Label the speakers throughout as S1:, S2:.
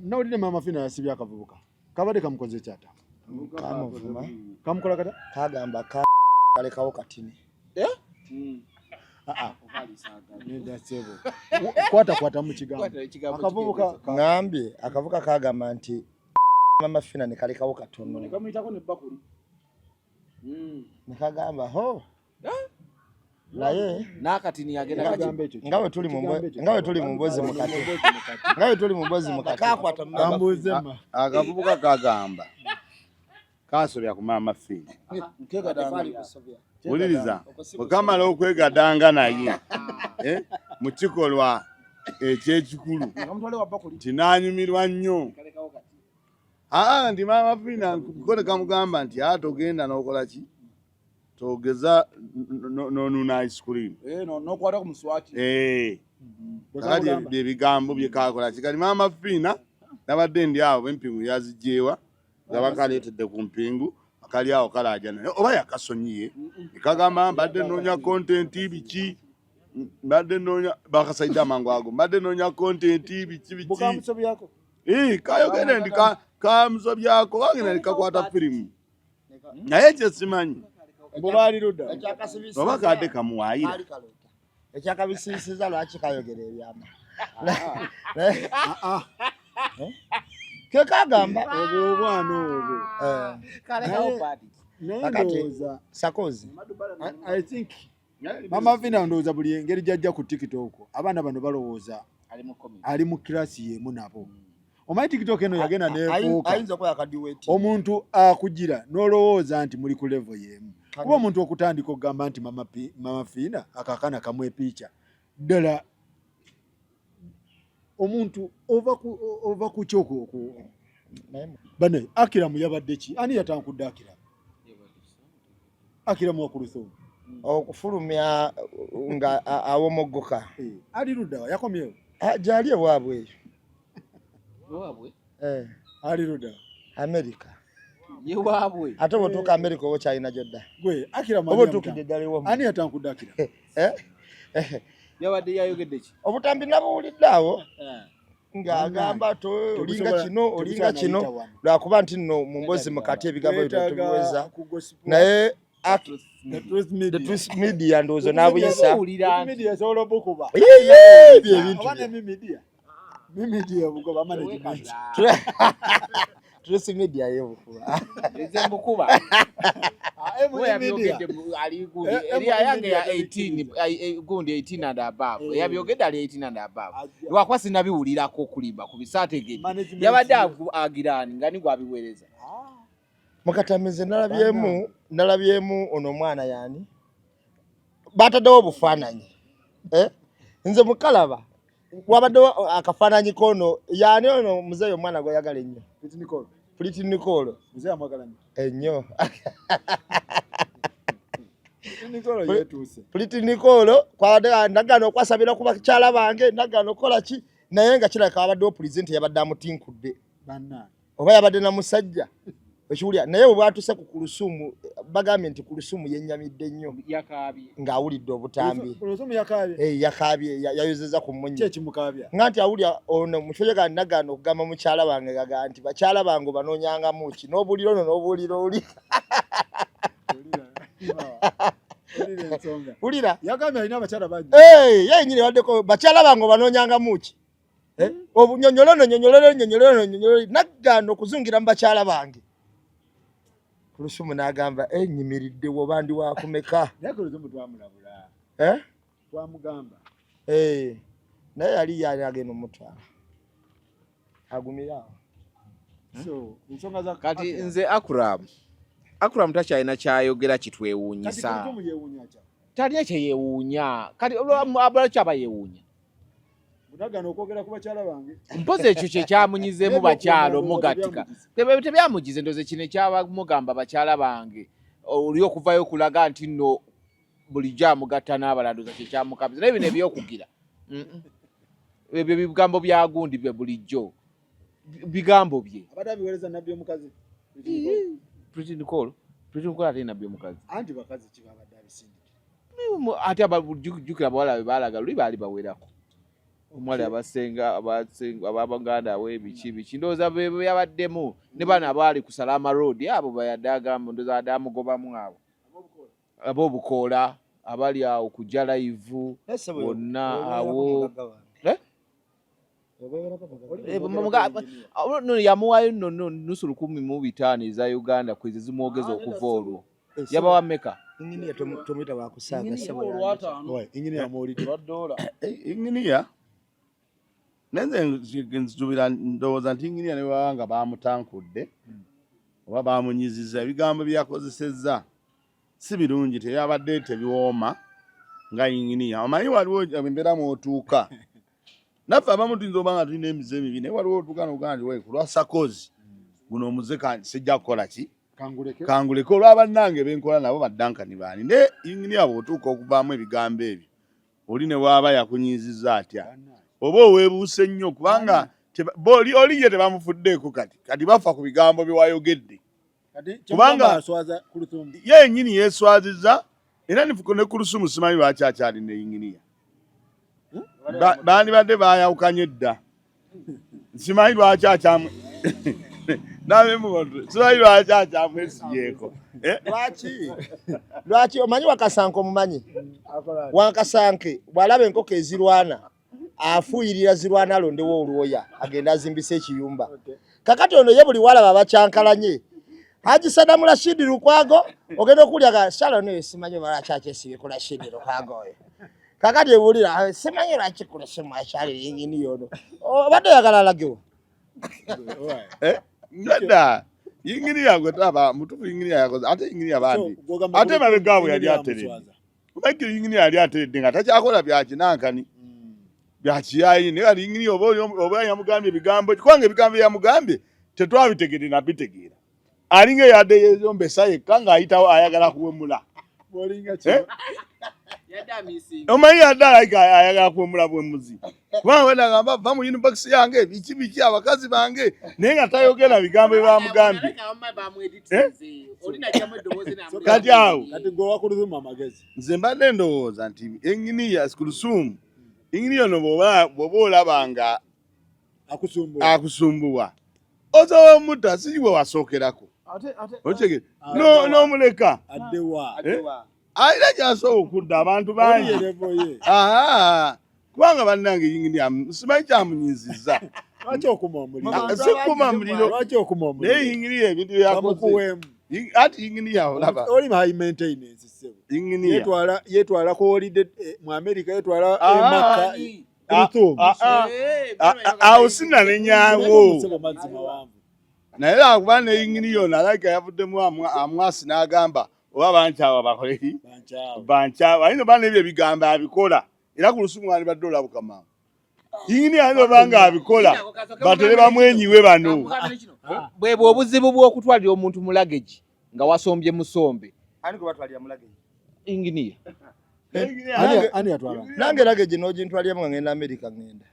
S1: Nawulidde Maama Fina yasibye akavubuka. Kabadde kamukoze kyata.
S2: Kamuvuma.
S1: Kamukola kata?
S2: Kagamba ka kalekawo katini.
S1: Eh? Ah ah. Nedda ssebo. Kwata kwata mu kigambo. Akavubuka
S2: ngambye akavuka kagamba nti Mama Fina ne kalekawo katono.
S3: Ne kamuyitako ne bakuli.
S2: Ne kagamba ho. Naye
S4: n'akatini yagenda
S2: nga bwe tuli mu mbozi mukati nga bwe tuli mu mbozi mukati
S5: akavubuka kagamba kasobya ku Maama Fina. Wuliriza, bwe kamala okwegadanga naye mu kikolwa ekyekikulu nti n'anyumirwa nnyo. Aa nti Maama Fina ko ne kamugamba nti aa togenda n'okola ki? Togeza n'onuna ice cream.
S3: N'okwata ku muswaki.
S5: Kakati bye bigambo bye kakola ki? Kati Maama Fina nabadde ndi awo empingu yazigyewa nga bakaleetedde ku mpingu akali awo kalaajana naye oba yakasonyiye ekagamba mbadde nnoonya content biki mbadde nnoonya bakasaidde amangu ago mbadde nnoonya content biki biki
S1: Bukamusobyako.
S5: Kayogere ndi kamusobyako bagenda ne kakwata firimu naye kye simanyi
S1: Bw'ali ludda.
S5: Oba kadde kamuwaayira.
S2: Ekyakabisiisiza lwaki kayogera ebyama? Ke kagamba
S1: obwo obwana obwo. Naye ndowooza
S2: Sakozi.
S1: I think Mama Fina ndowooza buli engeri gy'ajja ku TikTok abaana bano balowooza ali mu kirasi y'emu nabo. Omanyi TikTok eno yagenda n'efuuka.
S2: Ayinza okuba yakadiweti.
S1: Omuntu akugira n'olowooza nti muli ku level y'emu. Kuba omuntu okutandika okugamba nti Mama Fina akakana kamwepiica. Ddala omuntu ova ku ki oku bane Akiramu yabadde ki? Ani yatankudde Akiramu? Akiramu wa Kuluthumu.
S2: Okufulumya nga awomoggoka.
S1: Ali ludda wa? Yakomyewo?
S2: Gyali ewaabwe eyo.
S4: Ewaabwe?
S1: Ali ludda?
S2: Amerika.
S4: Ye waabwe.
S2: Ate bw'otuuka Amerika oba okyalina gy'odda.
S1: Gwe, Akiramu
S2: Oba otuukidde ddala ewammwe.
S1: Ani yatankudde Akiramu?
S4: Yabadde yayogedde ki?
S2: Obutambi nabuwulidde awo. Ng'agamba olinga kino, olinga kino. Lwakuba nti nno mu mbozi mukati ebigambo ebyo tubiweza. Naye The Truth Media ndowooza n'abuyisa.
S1: Media esobola obukuba.
S2: Ebyo ebintu.
S1: Oba ne Media. Media bugoba management.
S2: Truth Media yebukuba.
S4: Nze mbukuba. Eri yange ya 18 gundi 18 and above. Yabyogedde ali 18 and above. Lwakuba sinnabiwulirako okulimba ku bisaategedde. Yabadde agiraani nga ni gwabiweereza.
S2: Mukatamize nalabyemu ono omwana yaani bataddewo obufaananyi. Nze mukalaba wabaddewo akafaananyi k'ono yaani ono muzeeyi omwana gw'oyagala ennyo. Pretty Nicole.
S1: Muzeeyi amwagala nnyo.
S2: Ennyo.
S1: Nicole yeetuuse.
S2: Pretty Nicole kwabadde nagaana okwasabira ku bakyala bange nagaana okukola ki naye nga kirabika wabaddewo pulezidenti yabadde amutinkudde.
S1: Bannange.
S2: Oba yabadde na musajja. Ekiwulira naye bwe bwatuuse ku Kulusumu bagambye nti Kulusumu yennyamidde nnyo.
S4: Yakaabye.
S2: Ng'awulidde obutambi.
S1: Kulusumu yakaabye.
S2: Yakaabye, yayozezza ku mmunye.
S1: Ki ekimukaabya?
S2: Nga nti awulira ono mu kifo ky'agamba nagaana okugamba mukyala wange gaga nti bakyala bange obanoonyangamu ki n'obuulira ono n'obuulira oli. Wulira.
S1: Yagambye alina abakyala bangi.
S2: Ye yennyini yabaddeko bakyala bange obanoonyangamu ki? Obunyonyolo ono, nyonyolo ono, nyonyolo ono, nyonyolo ono. Nagaana okuzungira mu bakyala bange. Kulusumu n'agamba, nnyimiridde woba ndi wa kumeka.
S1: Naye Kulusumu twamulabula. Twamugamba.
S2: Naye yali yali agenda omutwala. Agumire awo.
S1: So, ensonga za
S4: Kati nze Akram takyalina kyayogera kitwewuunyisa.
S1: Kati Kulusumu yeewuunya ki?
S4: Talina kye yeewuunya. Kati lwaki aba yeewuunya?
S1: Nagaana okwogera ku bakyala bange.
S4: Mpozi ekyo kye kyamunyizeemu bakyala omugattika. Tebyamugize ndowooza kino ekyabamugamba bakyala bange. Oli okuvayo okulaga nti nno bulijjo amugatta n'abalala ndowooza kye kyamukabiza. Naye bino ebyokugira. Ebyo bigambo bya gundi bye bulijjo. Bigambo bye.
S1: Abadde abiweereza nabbi omukazi.
S4: Pretty Nicole. Pretty Nicole ate nabbi omukazi.
S1: Anti bakazi ki babadde abisindikira?
S4: Ate jjukira abawala be baalaga luli baali bawerako. Omwali abasenga abasenga ababaganda awo ebiki biki ndowooza be yabaddemu ne bano abaali ku Salama Road abo bayadde agamba ndowooza adde amugobamu abo ab'obukoola abali awo kujja live wonna awo. Eh? Eh, no, yamuwayo nno no nusu 1500 eza Uganda kwezi zimwogeza okuva olwo yabawa meka.
S2: Inginiya tomuyita wakusaaga ssebo.
S1: Inginiya muwulidde.
S5: Inginiya nenze nzubira ndowooza nti inginiya ne baba nga bamutankudde oba bamunyiziza, ebigambo bye yakozesezza si birungi, teyabadde tebiwooma nga inginiya. Omanyi waliwo embeera mw'otuuka, naffe abamu tuyinza oba nga tulina emize emibi, naye waliwo otuuka nogamba nti, "We, ku lwa sakozi guno omuze sijja kukola ki,
S1: Kanguleke.
S5: kanguleke olw'abannange benkola nabo baddankani baani." Naye inginiya bw'otuuka okuvaamu ebigambo ebyo, oli ne waaba yakunyiizizza atya, oba oweebuuse nnyo, kubanga oli ye tebamufuddeeko kati kati bafa ku bigambo bye wayogedde.
S1: Kubanga aswaza Kuluthum.
S5: Ye yennyini yeeswaziza era ne Kulusumu simanyi lwaki akyali ne inginiya. Bandibadde baayawukanye dda. Simanyi lwaki akyamu simanyi lwaki akyamwesibyeko. Eh?
S2: Lwaki lwaki omanyi Wakasanke, omumanyi Wakasanke bw'alaba enkoko ezirwana afuuyirira zirwana alondewo olwoya agenda azimbisa ekiyumba. Kakati ono ye buli walaba abakyankalanye Haji Sadamu Rashidi Lukwago ogenda okulya ga Shalom oyo simanyi oba lwaki akyesibye ku Rashidi Lukwago oyo. Kakati ewulira, "Ah, simanyi lwaki Kulusumu akyali yingini ono obadde oyagala alagewo."
S5: Eh? Nedda, yinginiya gwe taba mutufu, yinginiya yakoze ate yinginiya bandi ate mabega awo yali ateredde. Omanyi yinginiya yali ateredde nga takyakola byakinankani byakiyayi, naye kati yinginiya oba oba yamugambye ebigambo, kubanga ebigambo byeyamugambye tetwabitegedde nabitegeera, alinga eyadde yeyombesa yekka ng'ayitawo ayagala kuwemula. Eh? Omanyi yadde alayika ayagala kuwemula bwemuzi, kubanga wenda agamba va mu inbox yange biki biki abakazi bange, naye nga tayogera bigambo byebamugambye. Eh? Kati awo
S1: Kati gwe wa Kuluthum amagezi.
S5: Nze mbadde ndowooza nti enginiya Kulusumu, enginiya ono bw'oba olaba nga
S1: Akusumbuwa.
S5: Akusumbuwa, osobola omutta, si gwe wasookerako.
S3: Ate
S5: Okitegere n'omuleka.
S1: Addewa?
S5: Eh? Alina gyasobola okudda, abantu bangi.
S1: Oli level ye.
S5: Aha, kubanga bannange yinginiya simanyi kyamunyiizizza.
S1: Lwaki okuma omuliro?
S5: Ah, sikuma muliro.
S1: Lwaki okuma omuliro?
S5: Naye yinginiya ebintu byakoze
S1: Bamukuweemu.
S5: Ati yinginiya olaba
S1: Oli high maintenance ssebo.
S5: Yinginiya
S1: Yetwala ku holiday mu America, yetwala
S5: Ah,
S1: e Makka. Kuluthum.
S5: Ah, ah, ah, ah, awo sinanenyawo.
S1: Ssebo, mazzi mawanvu.
S5: Naye lwakuba ne yinginiya ono alayika yavuddemu amwasi n'agamba oba bankyawa bakoleki.
S1: Bankyawa.
S5: Bankyawa ayinza oba n'ebyo ebigambo abikola era ku Lusumu wandibadde olabuka mangu. Yinginiya ayinza oba nga abikola batere bamwenyiwe bano.
S4: Bwebwe obuzibu bw'okutwalira omuntu mu luggage nga wasombye musombe.
S2: Ani gwe batwalira mu luggage?
S4: Inginiya.
S1: Ani yatwala?
S2: Nange luggage n'ogintwaliramu nga ngenda Amerika, ngenda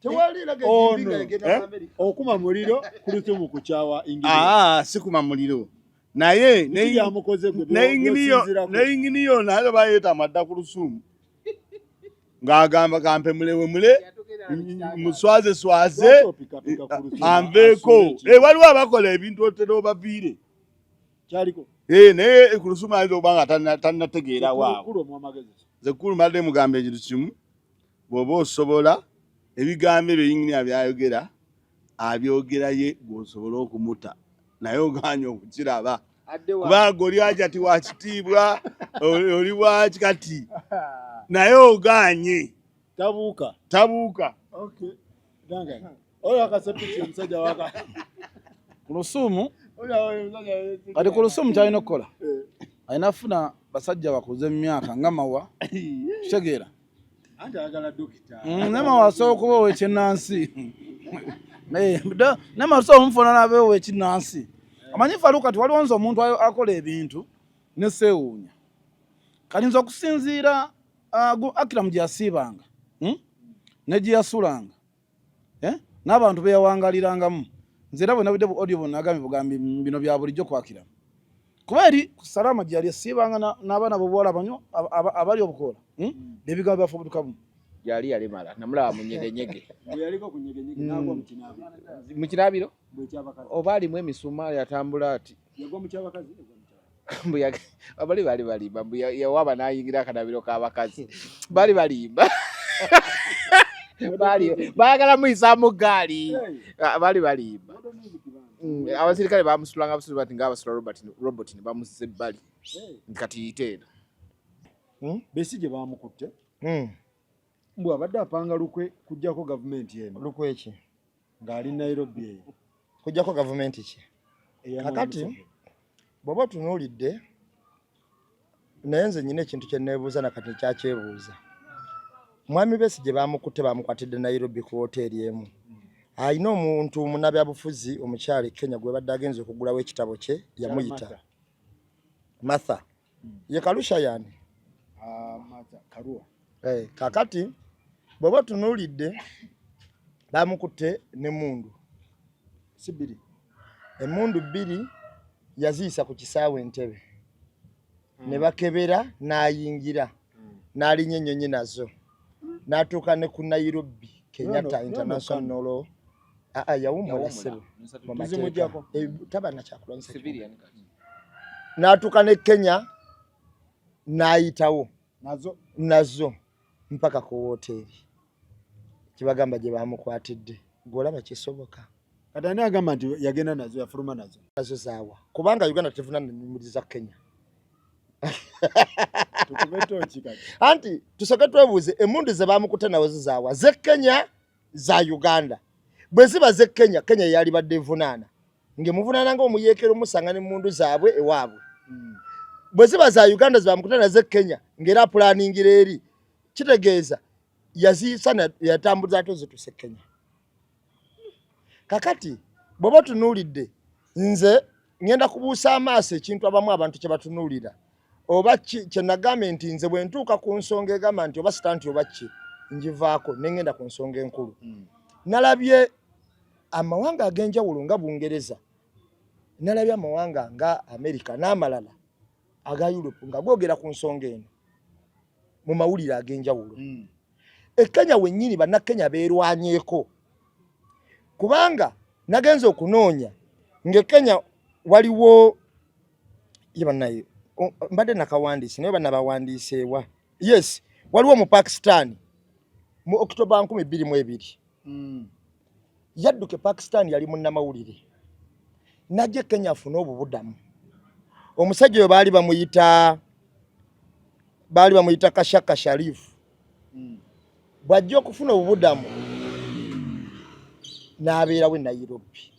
S2: tewali luggage mbi nga
S1: Ono.
S2: egenda
S5: Eh?
S2: mu Amerika.
S1: Okuma muliro, Kuluthum kukyawa inginiya.
S5: Aa, sikuma muliro, naye
S1: Biki byamukoze gwe by'osinziirako?
S5: ne yinginiya ono ayinza oba yeetamwa dda ku Lusumu ng'agamba kampe mulewemule muswaze swaze.
S1: Lwaki opikapika Kuluthum?
S5: Anveeko.
S1: Asuule ki?
S5: Eh, waliwo abakola ebintu otera obaviire.
S1: Kyaliko.
S5: Eh, naye Kulusumu ayinza okuba nga tannategeera waawo.
S1: Kulu omuwa amagezi ki?
S5: Nze Kulu mbadde mugamba ekintu kimu, bw'oba osobola ebigambo ebyo yinginiya byayogera abyogera ye gw'osobole okumuta, naye oganye okukiraba kubanga oli ajati wa kitiibwa, oli waki kati, naye oganye.
S1: Tabuuka.
S5: Tabuuka.
S1: Okay. Duncan. Oyo akasepiki omusajja waka.
S3: Kulusumu.
S1: Oyo omusajja.
S3: Kati Kulusumu kyalina okukola, alina funa basajja bakuze mu myaka nga Mawa, kitegeera?
S1: Anti ayagala dokita.
S3: Ne Mawa asobola okuba ow'ekinnansi. Eh, ne Mawa asobola omufuna n'abe ow'ekinnansi. Amanyi Faluka ti waliwo nze omuntu akola ebintu neseewuunya. Kati nze okusinziira Akiramu gye yasiibanga, Ne gye yasulanga, eh? N'abantu be yawangalirangamu, nze era bwe nabudde bu audio bwonna nagambye bugambi bino bya bulijjo ku Akiramu, kuba eri ku Salama gye yali esiibanga n'abaana b'obuwala abanywa abali obukoola, N'ebigambo byafubutukamu.
S4: Yali yalemala namulaba mu nyegenyege.
S1: Yaliko ku nyegenyege n'agwa mu kinaabiro.
S4: Mu kinaabiro? Oba alimu emisumaali atambula ati.
S1: Yagwa mu kyabakazi?
S4: Abali bali balimba mbu yawaba n'ayingira akanabiro k'abakazi. Bali balimba. Bali baagala muyisaamu ggaali. Bali balimba. Abasirikale bamusulanga busulu bati ng'abasula Robert ne bamussa ebbali. Kati yite eno.
S1: Besigye bamukutte. Mbu abadde apanga lukwe kujjako gavumenti eno.
S2: Lukwe ki?
S1: Ng'ali Nairobi eyo.
S2: Kujjako gavumenti ki? Kakati bw'oba otunuulidde naye nze nnyina ekintu kye neebuuza na kati kyakyebuuza. Mwami Besigye bamukutte bamukwatidde Nairobi ku woteeri emu. Alina omuntu munnabyabufuzi omukyala e Kenya gwe badde agenze okugulawo ekitabo kye yamuyita. Martha. Ye Kalusha yani?
S1: Martha Karua.
S2: Kakati bw'oba otunuulidde bamukutte n'emmundu.
S1: Si bbiri.
S2: Emmundu bbiri yaziyisa ku kisaawe Entebbe. Ne bakebera n'ayingira n'alinnya ennyonyi nazo n'atuuka ne ku Nairobi Kenyatta International. Yawummula ssebo mu mateeka. Taba na kyakulwanyisa. N'atuuka ne Kenya n'ayitawo nazo mpaka ku woteeri kibagamba gye bamukwatidde. Gw'olaba kisoboka.
S1: Kati ani agamba nti yagenda nazo yafuluma nazo?
S2: Nazo zaawa kubanga Uganda tevunaanyiriza Kenya. Anti tusooke twebuuze emmundu ze bamukutte nazo zaawa z'e Kenya za Uganda. Bwe ziba z'e Kenya, Kenya yalibadde evunaana ng'emuvunaana ng'omuyeekera omusanga n'emmundu zaabwe ewaabwe. Bwe ziba za Uganda ze bamukutte nazo e Kenya ng'era apulaningira eri, kitegeeza yaziyisa yatambuza ate zituuse Kenya. Kakati bw'oba otunuulidde nze ngenda kubuusa amaaso ekintu abamu abantu kye batunuulira oba kye nagambye nti nze bwe ntuuka ku nsonga egamba nti oba sitanti oba ki ngivaako ne ngenda ku nsonga enkulu. Nalabye amawanga ag'enjawulo nga Bungereza, nalabye amawanga nga Amerika n'amalala aga Europe nga googera ku nsonga eno mu mawulire ag'enjawulo. E Kenya wennyini bannakenya beerwanyeeko kubanga nagenze okunoonya ng'e Kenya waliwo ye bannaye mbadde nakawandiise naye bannabawandiiseewa. Yes, waliwo mu Pakistan mu October 2002. Yadduka e Pakistan yali munnamawulire n'ajja e Kenya afune obubudamu. Omusajja oyo baali bamuyita Kashaka Sharif. Bw'ajja okufuna obubudamu n'abeerawo e Nairobi.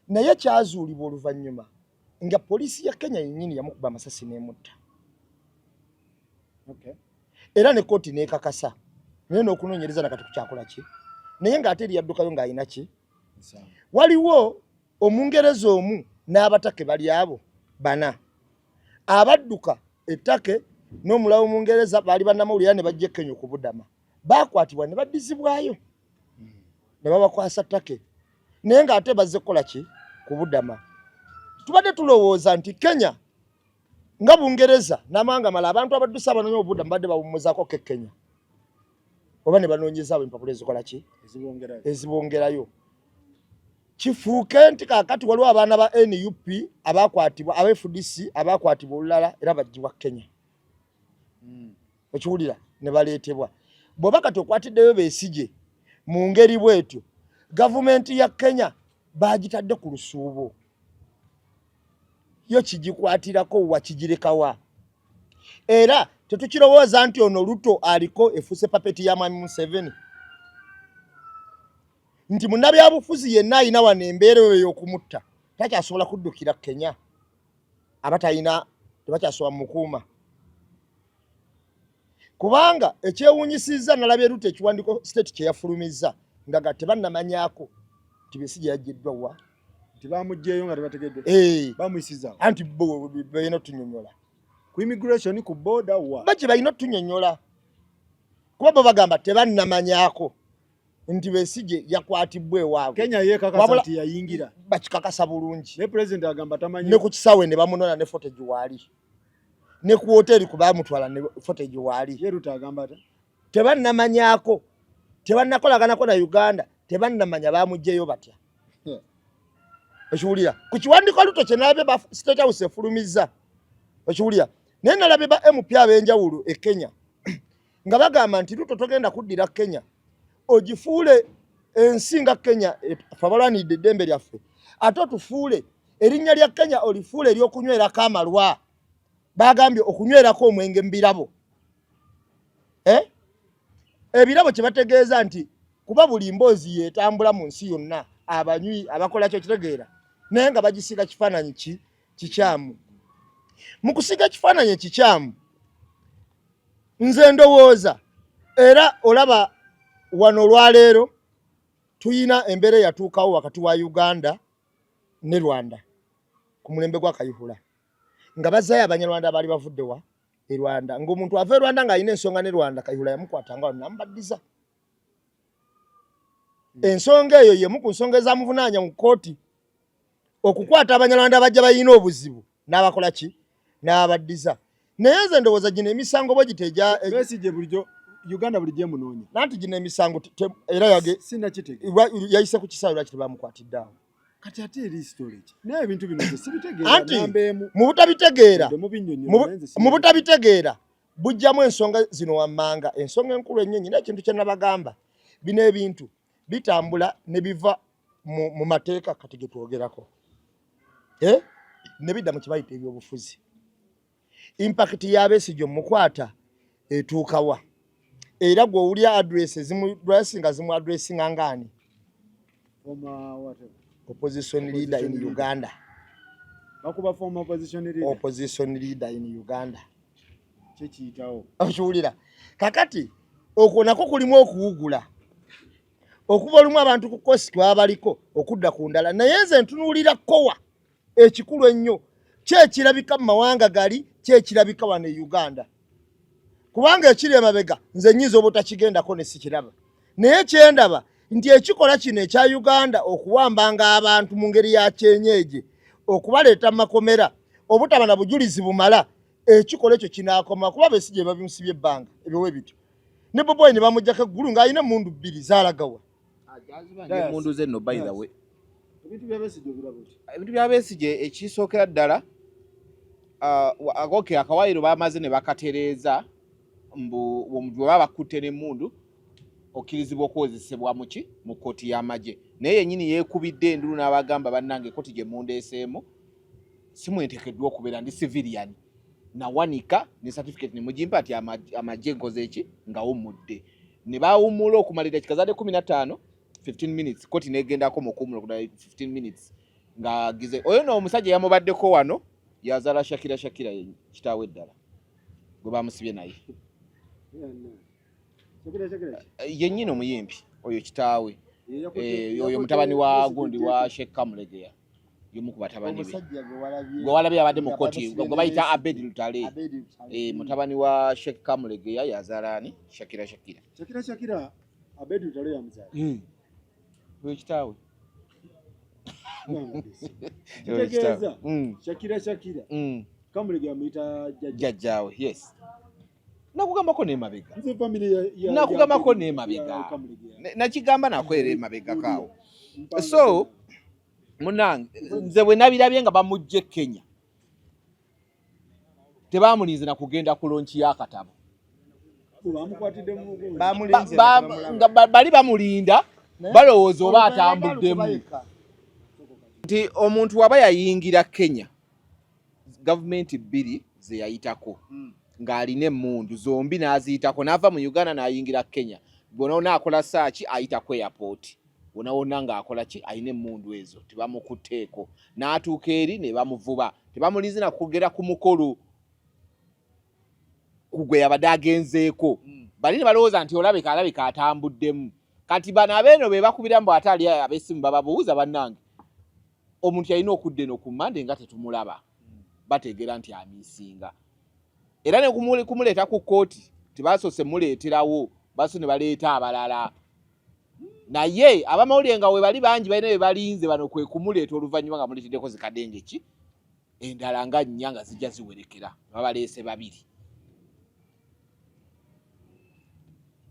S2: Naye kyazuulibwa oluvannyuma nga poliisi ya Kenya yennyini yamukuba amasasi n'emutta. Era ne kkooti n'ekakasa naye n'okunoonyereza nakati kukyakola ki, naye ng'ate eri yaddukayo ng'alina ki. Waliwo Omungereza omu n'abatake bali abo bana abadduka ettake n'omulawo Omungereza baali bannamawulire ne bajja e Kenya okubudama, baakwatibwa ne baddizibwayo ne babakwasa ttake naye ng'ate bazze kukola ki, kubudama. Tubadde tulowooza nti Kenya nga Bungereza n'amawanga amalala abantu abaddusa abanoonya obubudamu badde bawummuzaako ke Kenya oba ne banoonyezaabo empapula ezikola ki, ezibongerayo. Kifuuke nti kaakati waliwo abaana ba NUP abakwatibwa aba FDC abakwatibwa olulala era baggyibwa Kenya. Okiwulira ne baleetebwa. Bw'oba kati okwatiddeyo Besigye mu ngeri bw'etyo, gavumenti ya Kenya baagitadde ku lusuubo. Yo kigikwatirako wa kigirekawa? Era tetukirowooza nti ono Ruto aliko efuuse papeti ya Mwami Museveni. Nti munnabyabufuzi yenna alina wano embeera eyo ey'okumutta takyasobola kuddukira Kenya, aba talina tebakyasobola mukuuma. Kubanga ekyewuunyisizza nalabye Ruto ekiwandiiko state kye yafulumizza nga ga tebannamanyaako nti Besigye yaggyiddwa wa,
S1: nti bamuggyeyo nga tebategedde, bamuyisizza
S2: anti bo balina otunyonnyola
S1: ku immigration ku border wa
S2: baki balina otunyonnyola kuba bo bagamba tebannamanyaako nti Besigye yakwatibwa ewaabwe.
S1: Kenya yeekakasa nti yayingira,
S2: bakikakasa bulungi.
S1: Ne president agamba tamanyi,
S2: ne ku kisaawe ne bamunona ne footage waali, ne ku woteeri ku baamutwala ne footage waali.
S1: Ye Ruto agamba ata
S2: Tebannamanyako, tebannakolaganako na Uganda, tebannamanya bamugjeyo batya. Okiwulira ku kiwandiiko Ruto kye nalabye ba State House efulumizza, okiwulira. Naye nalabye ba MP ab'enjawulo e Kenya nga bagamba nti Ruto togenda kuddira Kenya ogifuule ensi nga Kenya ffe abalwanidde eddembe lyaffe, ate otufuule erinnya lya Kenya olifuule ery'okunywerako amalwa. Bagambye okunywerako omwenge mu birabo. Ebirabo kye bategeeza nti kuba buli mboozi yetambula mu nsi yonna abanywi abakola kyo kitegeera, naye nga bagisiiga kifaananyi ki kikyamu. Mu kusiiga kifaananyi ekikyamu, nze ndowooza era olaba wano olwaleero tuyina embeera eyatuukawo wakati wa Uganda ne Rwanda ku mulembe gwa Kayihura, nga bazaayo Abanyarwanda abaali bavudde wa e Rwanda, ng'omuntu ava e Rwanda ng'alina ensonga ne Rwanda, Kayihura yamukwatanga wano n'amubaddiza. Ensonga eyo y'emu ku nsonga ezamuvunaanya mu kkooti, okukwata Abanyarwanda abajja balina obuzibu n'abakola ki n'abaddiza. Naye nze ndowooza gino emisango bwe gito egya
S1: Besigye bulijjo Uganda bulijjo emunoonya.
S2: Nanti gino emisango era yage
S1: sinakitegeera.
S2: Yayise ku kisaawe, lwaki tebamukwatidde awo?
S1: Kati ate eri storage. Naye ebintu bino nze sibitegeera.
S2: Anti mu butabitegeera, mu butabitegeera bujjamu ensonga zino wammanga. Ensonga enkulu ennyo nyina ekintu kye nabagamba, bino ebintu bitambula ne biva mu mateeka kati ge twogerako, ne bidda mu kibayita ebyobufuzi. Impact ya Besigye omukwata etuukawa? Era gwe owulira address ezimu dressinga zimu addressinga ngaani? Opposition leader in Uganda.
S1: Bakuba former opposition leader.
S2: Opposition leader in Uganda.
S1: Kye kiyitawo.
S2: Okiwulira? Kakati okwo nakwo kulimu okuwugula. Okuva olumu abantu ku kosi twabaliko okudda ku ndala, naye nze ntunuulira kowa ekikulu ennyo kyekirabika mu mawanga gali, kyekirabika wano e Uganda, kubanga ekiri emabega nze nnyinza obutakigendako ne sikiraba, naye kyendaba nti ekikola kino ekya Uganda okuwambanga abantu mu ngeri ya kyenyeeje, okubaleeta mu makomera obutaba na bujulizi bumala, ekikola ekyo kinaakoma, kuba Besigye babimusibye ebbanga ebyowe bityo ne Bobi Wine bamuggyako eggulu ng'alina emmundu bbiri zaalagawa.
S4: Emmundu ze nno, by the way,
S1: Ebintu bya Besigye obiraba otya?
S4: Ebintu bya Besigye ekisookera ddala, okay, akawaayiro bamaze ne bakatereeza mbu omuntu bwe baba bakutte n'emmundu okkirizibwa okuwozesebwa muki mu kkooti y'amagye, naye yennyini yeekubidde endulu n'abagamba, bannange, ekkooti gye mundeeseemu si mwenteekeddwa okubeera, ndi civilian, nawanika ne certificate ne mugimpa nti amagye nkoze eki nga wummudde. Ne bawummula okumala eddakiika zaadde 15, 15 minutes, kkooti n'egendako mu kuwummula okumala 15 minutes ng'agize. Oyo nno omusajja yamubaddeko wano yazaala Shakira. Shakira ye kitaawe eddala gwe bamusibye naye yennyini omuyimbi oyo kitaawe, oyo mutabani wa gundi wa Sheikh Kamulegeya, y'omu ku batabani be gwe walabye abadde mu kkooti gwe bayita Abedi Lutale, mutabani wa Sheikh Kamulegeya yazaala ani? Shakira. Shakira.
S1: Shakira, Shakira Abedi Lutale yamuzaala.
S4: Oyo kitaawe.
S1: Kitegeeza Shakira, Shakira Kamulegeya amuyita jjajja.
S4: Jjajjaawe, yes. Nakugambako n'emabega.
S1: Nze family ya
S4: Nakugambako
S1: ya
S4: n'emabega.
S1: Kamulegeya.
S4: Nakigamba nakwera emabega kaawo.
S1: Mpanga
S4: So munange, nze bwe nabirabye nga bamugje Kenya, tebamulinze na kugenda ku launch y'akatabo.
S1: Bamukwatidde mu
S2: Bamulinze
S4: nga bali bamulinda, balowooza oba atambuddemu, nti omuntu waba yayingira Kenya gavumenti bbiri ze yayitako ng'alina emmundu zombi n'aziyitako, n'ava mu Uganda n'ayingira Kenya, wona akola saaki ayita ku airport, wona wonna ng'akola ki, alina emmundu ezo, tebamukutteeko, n'atuuka eri ne bamuvuba, tebamulinze na kugera ku mukolo ku gwe yabadde agenzeeko. Bali ne balowooza nti olabika alabika atambuddemu. Kati bano abeeno be bakubira mbu ate ali ab'essimu bababuuza, bannange, omuntu yalina okudda eno ku Mande nga tetumulaba, bategeera nti amiisinga. Era ne kumuleeta ku kkooti tebasoose muleeterawo, basoose ne baleeta abalala, naye abamawulire nga we bali bangi balina bye balinze, bano kwe kumuleeta oluvannyuma nga muleeteddeko zikadenge ki endala nga nnya nga zijja ziwerekera, babaleese babiri.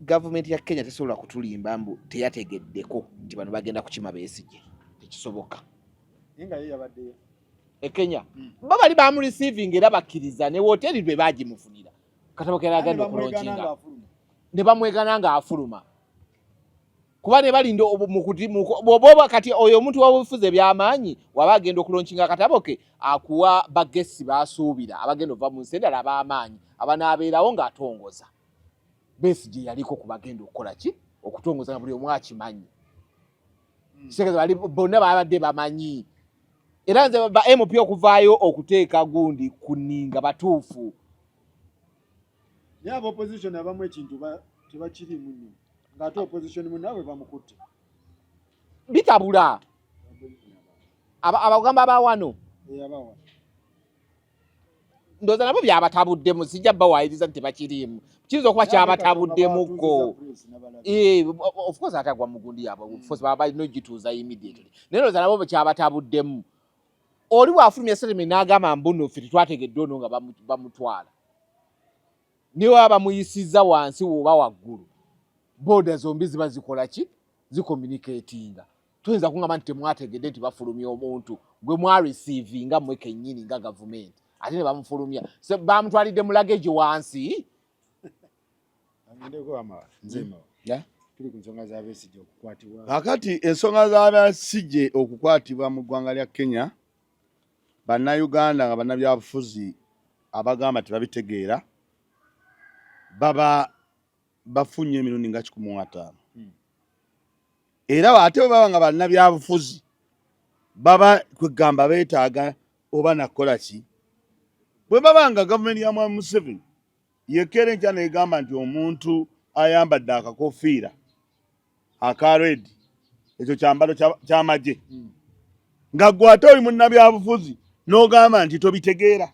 S4: Gavumenti ya Kenya tesobola kutulimba mbu teyategeddeko nti bano bagenda kukima Besigye, tekisoboka.
S1: Naye nga ye yabaddeyo
S4: e Kenya. Bo bali bamureceivinga era bakkiriza ne woteeri lwe bagimufunira katabo ke yagenda okulaunchinga ne bamwegana ng'afuluma, kuba ne balinda bw'oba kati oyo omuntu w'obufuzi eby'amaanyi waba agenda okulaunchinga akatabo ke, akuwa bagesi basuubira abagenda ova mu nsi endala ab'amaanyi abanaabeerawo ng'atongoza. Besigye yaliko ku bagenda okukola ki, okutongoza, nga buli omu akimanyi. Kitegeeza bali bonna babadde bamanyi. Era nze ba MP okuvaayo okuteeka gundi ku nninga batuufu.
S1: Naye aba opposition abamu ekintu tebakiriimu nnyo, ng'ate opposition munnaabwe bamukutte.
S4: Bitabula abagamba abawano
S1: Eyabawa
S4: ndowooza nabo byabatabuddemu, sijja bawaayiriza nti tebakiriimu, kiyinza okuba kyabatabuddemukko. Eh, of course ate agwa mugundi yaabwe, of course baba balina ogituuza immediately, naye ndowooza nabo kyabatabuddemu. Oli bw'afulumya statement n'agamba mbuno ffe tetwategedde ono nga bamutwala, niwe baba bamuyisizza wansi woba waggulu, border zombi ziba zikola ki, zicommunicatinga. Toyinza kungamba nti temwategedde nti bafulumya omuntu gwe mwareceivinga mmwe kennyini nga gavumenti, ate ne bamufulumya. So, bamutwalidde mu luggage wansi.
S1: Agendeko ama nzema.
S2: Yeah?
S1: Tuli ku nsonga za Besigye okukwatibwa.
S5: Kakati ensonga za Besigye okukwatibwa mu ggwanga lya Kenya, Bannayuganda nga bannabyabufuzi abagamba tebabitegeera baba bafunye emirundi nga 150. Era ate bwe baba nga bannabyabufuzi baba kwegamba beetaaga oba nakukola ki, bwe baba nga gavumenti ya Mwami Museveni yekeera enkya negamba nti omuntu ayambadde akakofiira aka red ekyo kyambalo ky'amagye, nga gwe ate oli munnabyabufuzi n'ogamba nti tobitegeera,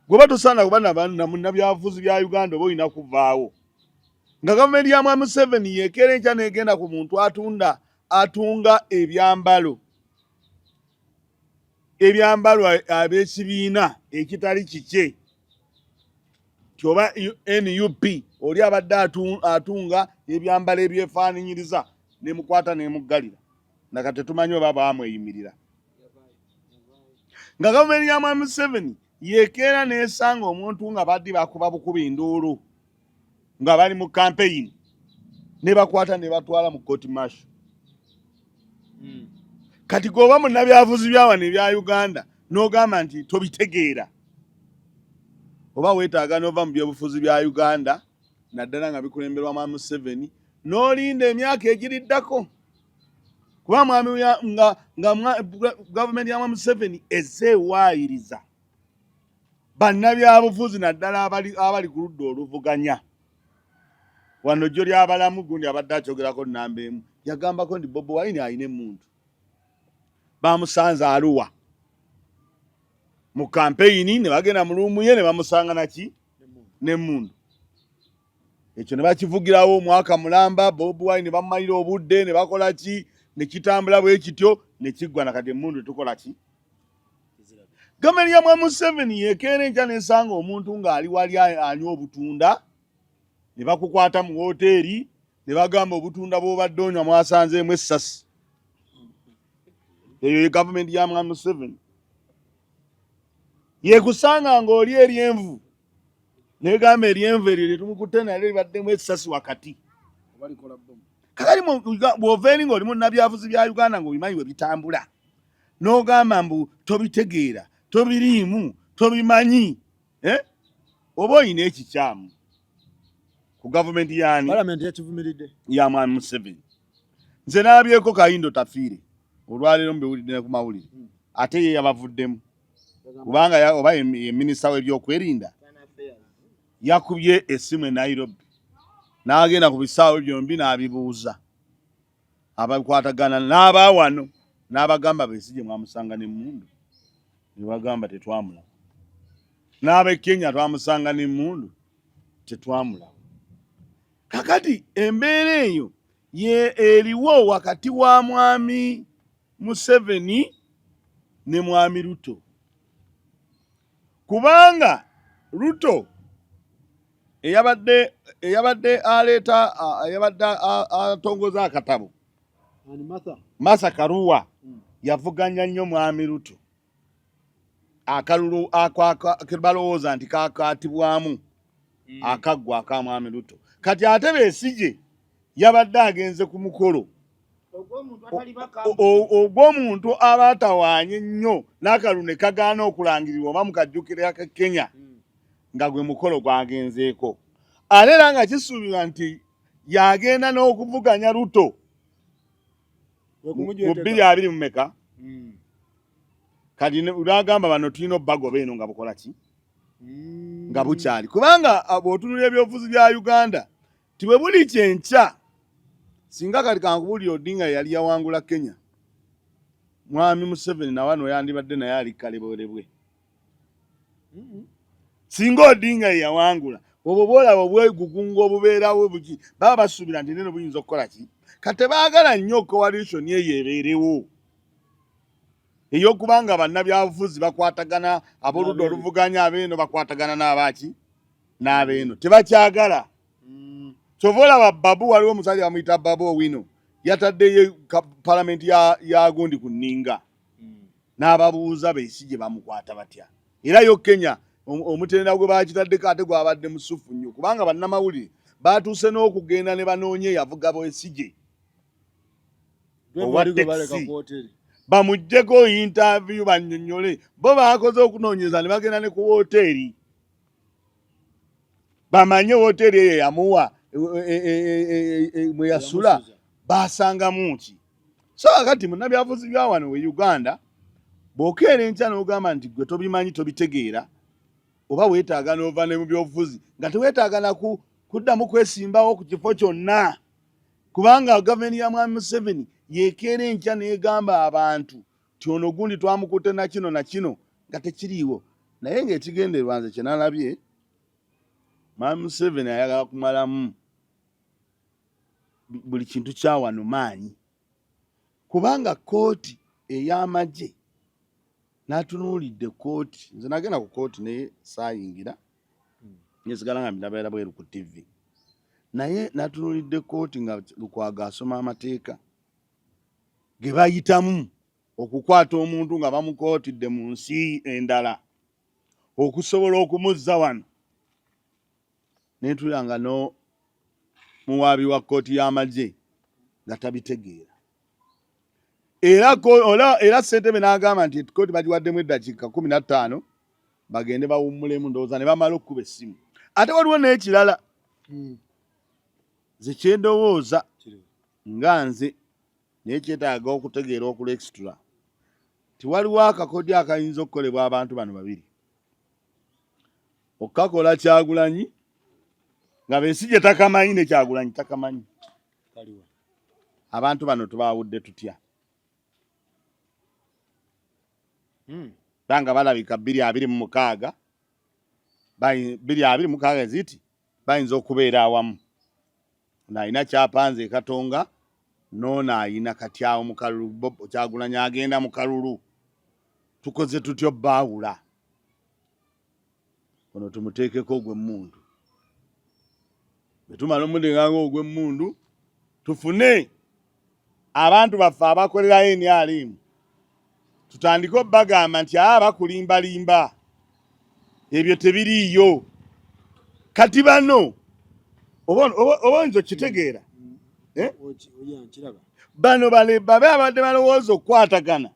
S5: gwe tosaana kuba na munnabyabufuzi bya Uganda oba olina kuvaawo. Nga gavumenti ya Mwami Museveni yekeera enkya negenda ku muntu atunda atunga ebyambalo ebyambalwa ab'ekibiina ekitali kikye ti oba NUP, oli abadde atunga ebyambalo ebyefaananyiriza, nemukwata nemuggalira, naka tetumanyi oba bamweyimirira. Nga gavumenti ya Mwami Museveni yekeera nesanga omuntu nga baddi bakuba bukubi nduulu nga bali mu campaign, ne bakwata ne batwala mu court martial. Kati gwoba munnabyabufuzi byawano ebya Uganda n'ogamba nti tobitegeera, oba weetaaga n'ova mu byobufuzi bya Uganda, naddala nga bikulemberwa Mwami Museveni, n'olinda emyaka egiriddako, kuba mwami nga, nga gavumenti ya Mwami Museveni ezze ewaayiriza bannabyabufuzi, naddala abali ku ludda oluvuganya. Wano jjo lyabalamu gundi abadde akyogerako namba emu, yagambako nti Bobi Wine alina emuntu bamusanze Aluwa mu kampeyini, ne bagenda mu room ye ne bamusanga naki n'emmundu. Ekyo ne bakivugirawo omwaka mulamba. Bobi Wine ne bamumalira obudde ne bakola ki, ne kitambula bwe kityo ne kiggwa. Nakati emmundu tukola ki? Gavumenti ya Mwami Museveni yekeera enkya nesanga omuntu ng'ali wali anywa obutunda, ne bakukwata mu woteeri ne bagamba obutunda bw'obadde onywa mwasanzeemu essasi. Eyo ye gavumenti ya Mwami Museveni. Yekusanga ng'oli eryenvu negamba eryenvu eryo lyetumukutte nalyo libaddemu essasi wakati. Kakati bw'ova eri ng'oli munnabyabufuzi bya Uganda ng'obimanyi bwe bitambula, n'ogamba mbu tobitegeera, tobiriimu, tobimanyi, eh? Oba olina ekikyamu ku gavumenti yaani?
S1: Palamenti yakivumiridde.
S5: Ya Mwami Museveni. Nze nalabyeko Kahindo Tafiire olwaleero mbiwulidde ne ku mawulire, ate ye yabavuddemu kubanga oba ye minisita w'ebyokwerinda yakubye essimu e Nairobi n'agenda ku bisaawe byombi n'abibuuza abakwatagana n'abaawano, n'abagamba Besigye mwamusanga n'emmundu, ne bagamba tetwamulaba, n'ab'e Kenya twamusanga n'emmundu, tetwamulaba. Kakati embeera eyo ye eriwo wakati wa Mwami Museveni ne Mwami Ruto, kubanga Ruto Eyabadde eyabadde aleeta eyabadde atongoza akatabo Martha Karua yavuganya nnyo Mwami Ruto akalulu kebalowooza nti kakaatibwamu akaggwa aka Mwami Ruto. Kati ate Besigye yabadde agenze ku mukolo ogw'omuntu aba atawaanye nnyo n'akalulu ne kagaana okulangirirwa oba mukajjukira ka Kenya nga gwe mukolo gwagenzeeko, ate era nga kisuubirwa nti yagenda n'okuvuganya Ruto mu 2020 meka. Kati lwagamba bano tulina obbagoba eno nga bukola ki nga bukyali, kubanga bw'otunulira ebyobufuzi bya Uganda ti bwe buli kyenkya. Singa kati kankubulira, Odinga yali yawangula Kenya, Mwami Museveni nawano yandibadde naye ali kalebwerebwe. Singa Odinga ye yawangula, obwo bwolaba obwegugunga obubeerawo buki, baba basuubira nti neno buyinza okukola ki. Kati tebaagala nnyo coalition eyo ebeerewo ey'okuba nga bannabyabufuzi bakwatagana, ab'oludda oluvuganya abeeno bakwatagana n'abaaki n'abeeno, tebakyagala. Kyova olaba Babu, waliwo omusajja bamuyita Babu Owino, yataddeyo palamenti ya gundi ku nninga n'ababuuza Besigye bamukwata batya. Era yo Kenya omutendera gwe bakitaddeko ate gwabadde musufu nnyo, kubanga bannamawulire batuuse n'okugenda ne banoonya eyavuga Besigye owa tekisi bamuggyeko interview bannyonnyole. Bo baakoze okunoonyereza ne bagenda ne ku woteeri bamanye woteeri eyo yamuwa mwe yasula basangamu ki. So kati munnabyabufuzi bya wano we Uganda, bw'okeera enkya n'ogamba nti gwe tobimanyi, tobitegeera, oba weetaaga n'ova ne mu byobufuzi nga teweetaaga naku kuddamu kwesimbawo ku kifo kyonna, kubanga gavumenti ya Mwami Museveni yekeera enkya n'egamba abantu nti ono gundi twamukutte na kino na kino nga tekiriiwo. Naye ng'ekigendererwa nze kye nalabye, Mwami Museveni ayagala kumalamu buli kintu kya wano maanyi, kubanga kkooti ey'amagye n'atunuulidde kkooti. Nze nagenda ku kkooti naye saayingira, nesigala nga ndabeera bweru ku TV, naye natunuulidde kkooti nga Lukwago asoma amateeka ge bayitamu okukwata omuntu nga bamukootidde mu nsi endala okusobola okumuzza wano, nentulira nga no muwaabi wa kkooti y'amagye nga tabitegeera. Era era ssentebe n'agamba nti kkooti bagiwaddemu eddakiika 15 bagende bawummulemu, ndowooza ne bamala okukuba essimu. Ate waliwo n'ekirala nze kyendowooza nga nze, naye kyetaaga okutegeera okula extra, tiwaliwo akakodyo akayinza okukolebwa abantu bano babiri okukakola. Kyagulanyi nga Besigye takamanyi ne Kyagulanyi takamanyi. Abantu bano tubawudde tutya? Banga balabika 2026, 2026 ziti bayinza okubeera awamu. Ono alina kyapanze ekatonga, noono ayina kati awo mu kalulu. Kyagulanyi agenda mu kalulu, tukoze tutyo baawula ono tumuteekeko ogw'emmundu, bwe tumala omuteekako ogw'emmundu tufune abantu baffe abakolerayo NRM, tutandike obbagamba nti aa bakulimbalimba, ebyo tebiriiyo. Kati bano oba oyinza okitegeera, eh? Bano bale babe abadde balowooza okukwatagana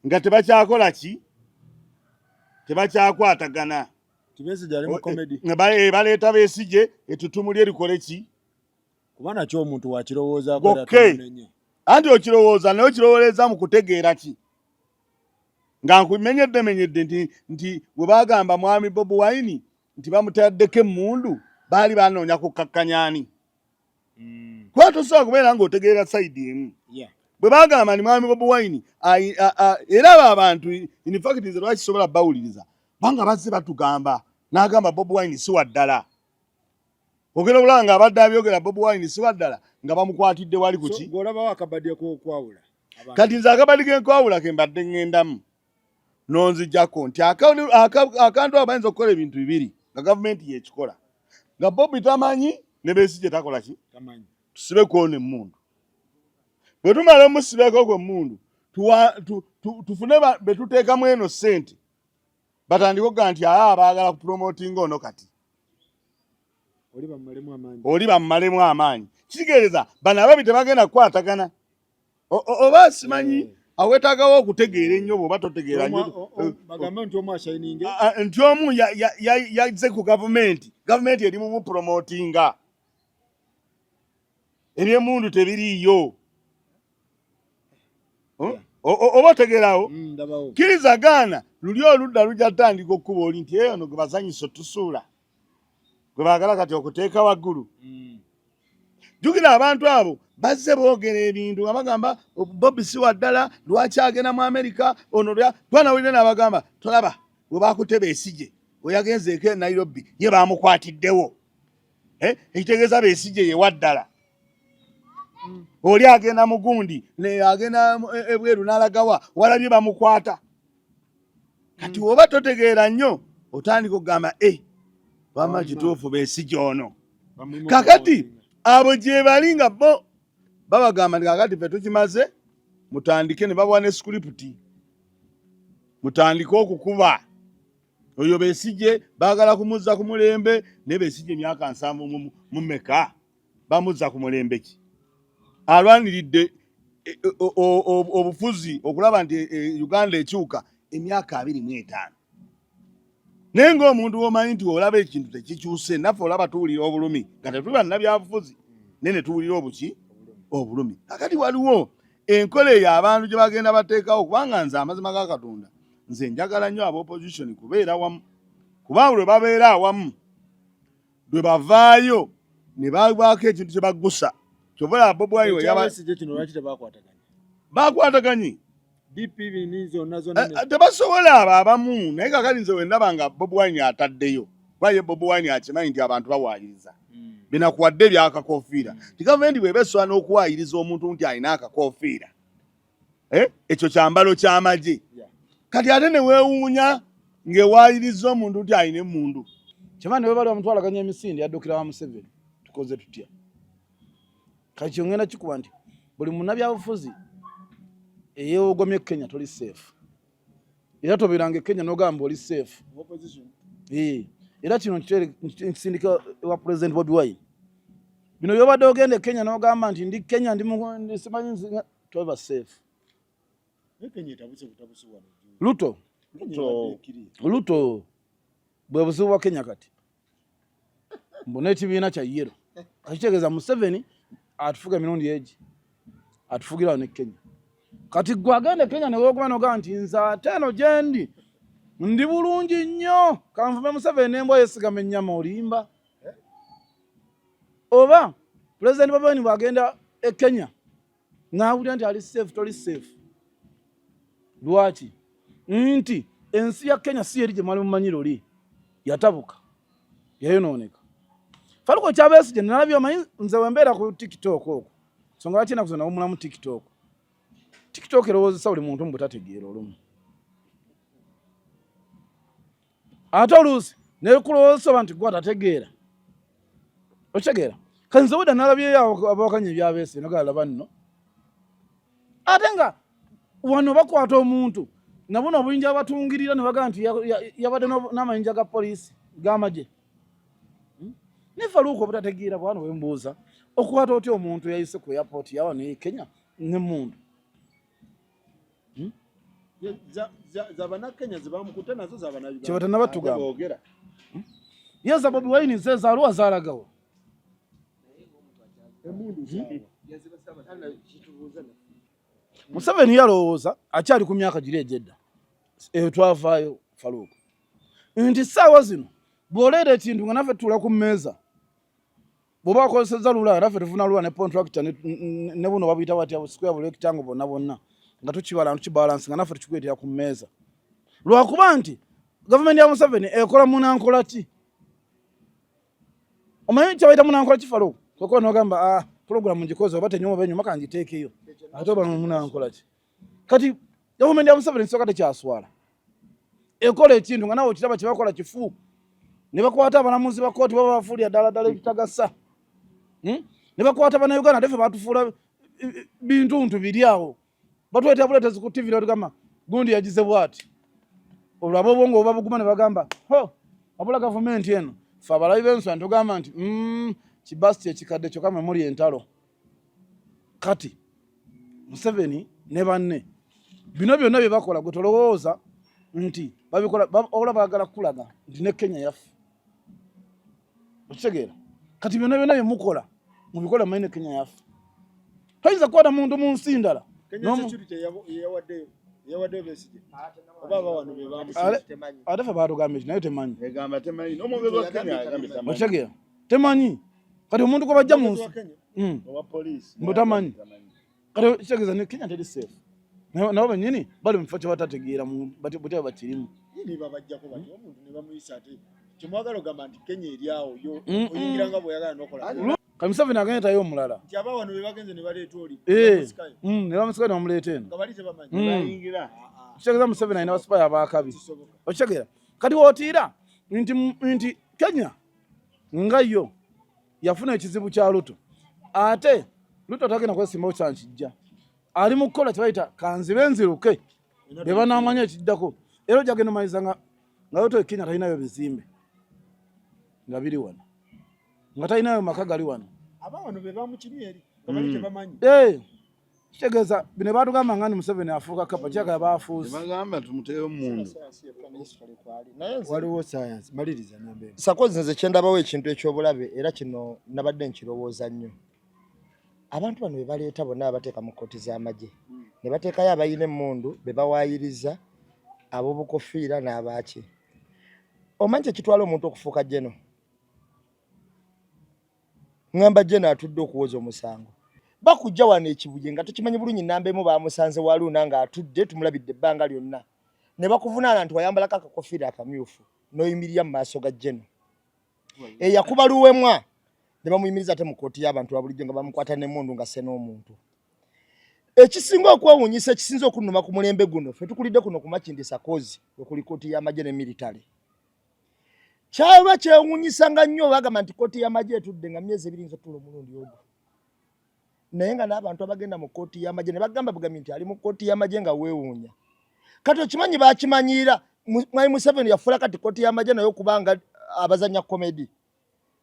S5: nga tebakyakola ki, tebakyakwatagana, baleeta Besigye ettutumu lye likole ki?
S1: Kuba nakyo omuntu wakirowoozaako.
S5: Anti okirowooza, naye okirowooleza mu kutegeera ki? Nga nkumenyedde menyedde nti bwe bagamba Mwami Bobi Wine nti bamutaddeko emmundu, baali banoonya kukkakkanya ani? Kuba tosobola kubeera ng'otegeera side emu. Bwe bagamba ni Mwami Bobi Wine, era abo abantu in fact nze lwaki sobola bawuliriza, banga bazze batugamba n'agamba Bobi Wine si wa ddala. Ogenda okulaba nga abadde abyogera Bobi Wine si wa ddala nga bamukwatidde wali kuki.
S1: Gw'olabawo akabadi ak'okwawula?
S5: Kati nze akabadi k'enkwawula ke mbadde ŋŋendamu nonzijjako nti akantu abo bayinza okukola ebintu bibiri nga gavumenti yekikola. Nga Bobi tamanyi ne Besigye takola ki? Tusibe kwona emmundu. Bwe tumala omusibeko gwe emmundu tufune be tuteekamu eno ssente batandike okuga nti aa baagala kupromotinga ono kati oli bamumalemu amaanyi. Kitegeeza bano ababi tebagenda kukwatagana oba simanyi eh. awetagawo okutegeera ennyo bwoba totegeera nnyo
S1: bagambe nti omu ashayininge
S5: nti omu yazze ku gavumenti gavumenti eri mumupromotinga ebyemundu tebiriiyo oba otegeerawo
S1: mm,
S5: kkiriza gaana luli oludda lujja tutandika okukuba oli nti eyo no gwe bazanyisa otusuula gwe baagala kati okuteeka waggulu mm. Jjukira abantu abo bazze boogera ebintu nga bagamba Bobi si wa ddala, lwaki agenda mu Amerika ono twanawulire n'abagamba tolaba we bakutte Besigye we yagenzeeko e Nairobi ye baamukwatiddewo eh, ekitegeeza Besigye ye wa ddala mm. oli agenda mugundi agenda e, ebweru n'alagawa walabye bamukwata kati mm. oba totegeera nnyo otandika okugamba e eh, wama kituufu Besigye ono kakati abo gyebali nga bo babagamba nti kakati fe tukimaze mutandike ne babawa ne script mutandike okukuba oyo Besigye baagala kumuzza ku mulembe naye Besigye emyaka 70 mu meka bamuzza ku mulembe ki alwaniridde e, e, obufuzi okulaba nti e, Uganda ekyuka emyaka 25 naye ng'omuntu womanyi nti olaba ekintu tekikyuse naffe olaba tuwulira obulumi nga tetuli bannabyabufuzi naye ne tuwulira obuki obulumi kakati waliwo enkola eyo abantu gye bagenda bateekawo kubanga nze amazima ga Katonda nze njagala nnyo aba opposition kubeera wamu kubanga lwe babeera awamu lwe bavaayo ne babaako ekintu kye baggusa kyova olaba Bobi Wine bakwataganye eh, eh, tebasobola abo abamu naye kakati nze wendaba nga Bobi Wine ataddeyo kuba ye Bobi Wine akimanyi nti abantu bawaayiriza hmm. binakuwadde ebyakakofiira hmm. ti gavumenti bweba esobola n'okuwaayiriza omuntu nti alina akakofiira eh, ekyo kyambalo ky'amagye kati ate ne weewuunya ng'ewaayiriza omuntu nti alina emmundu
S3: kyeva ne webali bamutwalaganya emisinde yaddukira wa Museveni tukoze tutya kati kyo ngenda kikuba nti buli munnabyabufuzi eyeewogomye Kenya toli safe era tobeeranga e Kenya n'ogamba oli safe era kino nkisindika ewa President Bobi Wine bino byobadde ogenda e Kenya n'ogamba nti ndi Kenya ndi simanyi toba safe Luto Luto bwe buzibu bwa Kenya kati mbu n'ekibiina kya yero akitegeeza Museveni atufuga emirundi egi atufugira ne Kenya kati gwe agenda e Kenya newoguma nogaa nti nze ate eno gyendi ndi bulungi nnyo kanvume Museveni nembwa yesigama ennyama olimba oba Pulezidenti Bobi Wine bwagenda e Kenya n'awulira nti ali safe toli safe lwaki nti ensi ya Kenya si yeri gye mwali mumanyi luli yatabuka yayonooneka Faruko kya Besigye nalabye omanyi nze wembeera ku TikTok okwo songa lwaki enaku zino nawummulamu TikTok TikTok erowoozesa buli muntu mbu tategeera olumu ate oluusi nekulowoozesa oba nti gwe atategeera okitegeera kati nze obudda nalabyeyo abawakanya ebya Besigye nogalaba nno ate nga wano bakwata omuntu nabuno obuyinja batungirira ne bagamba nti yabadde n'amayinja ga poliisi g'amagye hmm? ne Faruku obutategeera bwana wembuuza okwata otya omuntu yayise ku airport yawa ne Kenya ne mundu hmm? kyebatannabatugamba hmm? ye za Bobi Wine ze zaluwa zalagawa Museveni yalowooza akyali ku myaka giri egyedda eyo twavaayo Faruku nti ssaawa zino bw'oleera ekintu nga naffe tutuula ku mmeeza bw'oba okozesezza lula naffe tufuna lula ne contractor ne buno babuyita batya square bu rectangle bonna bonna nga tukibala tukibalansi nga naffe tukikuleetera ku mmeeza lwakuba nti gavumenti ya Museveni ekola munankola ki omanyi kyebayita munankola ki Faruku kwekuba nogamba ah, pulogulamu ngikoze oba tenyuma oba enyuma kangiteekeyo ate oba munankola ki kati gavumenti ya Museveni kisooka tekyaswala ekola ekintu nga nawe okiraba kyebakola kifu Ne bakwata abalamuzi ba kooti baba bafuulira ddala ddala ebitagasa. Ne bakwata Bannayuganda ate ffe batufuula bintuntu biri awo. Batuleetera buleetezi ku TV batugamba gundi yagize bw'ati. Olwo ab'obwongo oba buguma ne bagamba ho wabula gavumenti eno ffe abalabi b'enswa ne tugamba nti kibasiti ekikadde kyokka mwe muli entalo. Kati Museveni ne banne bino byonna bye bakola gwe tolowooza nti babikola wabula baagala kukulaga nti ne Kenya yaffe. Okitegeera? Kati byonna byonna bye mukola mubikola mumanyi ne Kenya yaffe. Toyinza kukwata muntu mu nsi ndala. Ate ffe baatugambye nti nayo temanyi. Okitegeera? Temanyi. Kati omuntu gwe bajja mu nsi mbu tamanyi. Kati kitegeeza ne Kenya teri safe. Nabo bennyini bali mu kifo kye batategeera butya bakirimu.
S1: Babajjako batya omuntu ne bamuyisa ate kyemwagala ogamba nti Kenya eri awo yo oyingira nga bw'oyagala n'okola.
S3: Kati Museveni agenda tayo omulala.
S1: Nti aba wano be bagenze ne baleeta oli.
S3: Ne bamusikayo ne bamuleeta eno.
S1: Nga bali tebamanyi.
S3: Kitegeeza Museveni alina basipayi abaakabi. Okitegeera? Kati w'otiira nti Kenya nga yo yafuna ekizibu kya Ruto. Ate Ruto tagenda kwesimbawo kya kijja. Ali mu kukola kye bayita kanzibe nziruke be banaamanya ekiddako. Era ojja genda omaliza nga Ruto e Kenya talinayo bizimbe nga biri wano, nga talinayo maka gali wano.
S1: Aba wano be bamukimye eri nga bali tebamanyi.
S3: Kitegeeza bino baatugamba nga ni Museveni afuuka kapa kyagala baafuuse.
S5: Bagamba tumuteeyo mundu.
S1: Waliwo science maliriza namba emu.
S2: Sakozi nze kye ndabawo ekintu eky'obulabe era kino nabadde nkirowooza nnyo. Abantu bano be baleeta bonna babateeka mu kkooti z'amagye ne bateekayo abalina emmundu be bawaayiriza ab'obukofiira n'abaaki. Omanyi kye kitwala omuntu okufuuka jeno? Ŋŋamba jeno atudde okuwoza omusango. Bakujja wano ekibuye nga tukimanyi bulungi namba emu bamusanze Waluuna ng'atudde tumulabidde ebbanga lyonna. Ne bakuvunaana nti wayambalako akakofiira akamyufu n'oyimirira mu maaso ga jeno. Eyakuba luwemwa ne bamuyimiriza ate mu kkooti y'abantu ba bulijjo nga bamukwata n'emmundu nga sse n'omuntu. Ekisinga okwewuunyisa ekisinze okunnuma ku mulembe guno ffe tukulidde kuno ku Makindye Sakozi we kuli kkooti y'amagye ne militale. Kyaba kyewuunyisa nga nnyo bagamba nti kkooti y'amagye etudde nga myezi ebiri nza otuula omulundi ogwo. Naye nga n'abantu abagenda mu kkooti y'amagye ne bagamba bugambi nti ali mu kkooti y'amagye nga weewuunya. Kati okimanyi baakimanyiira Mwami Museveni yafuula kati kkooti y'amagye nayo kubanga abazannya komedi.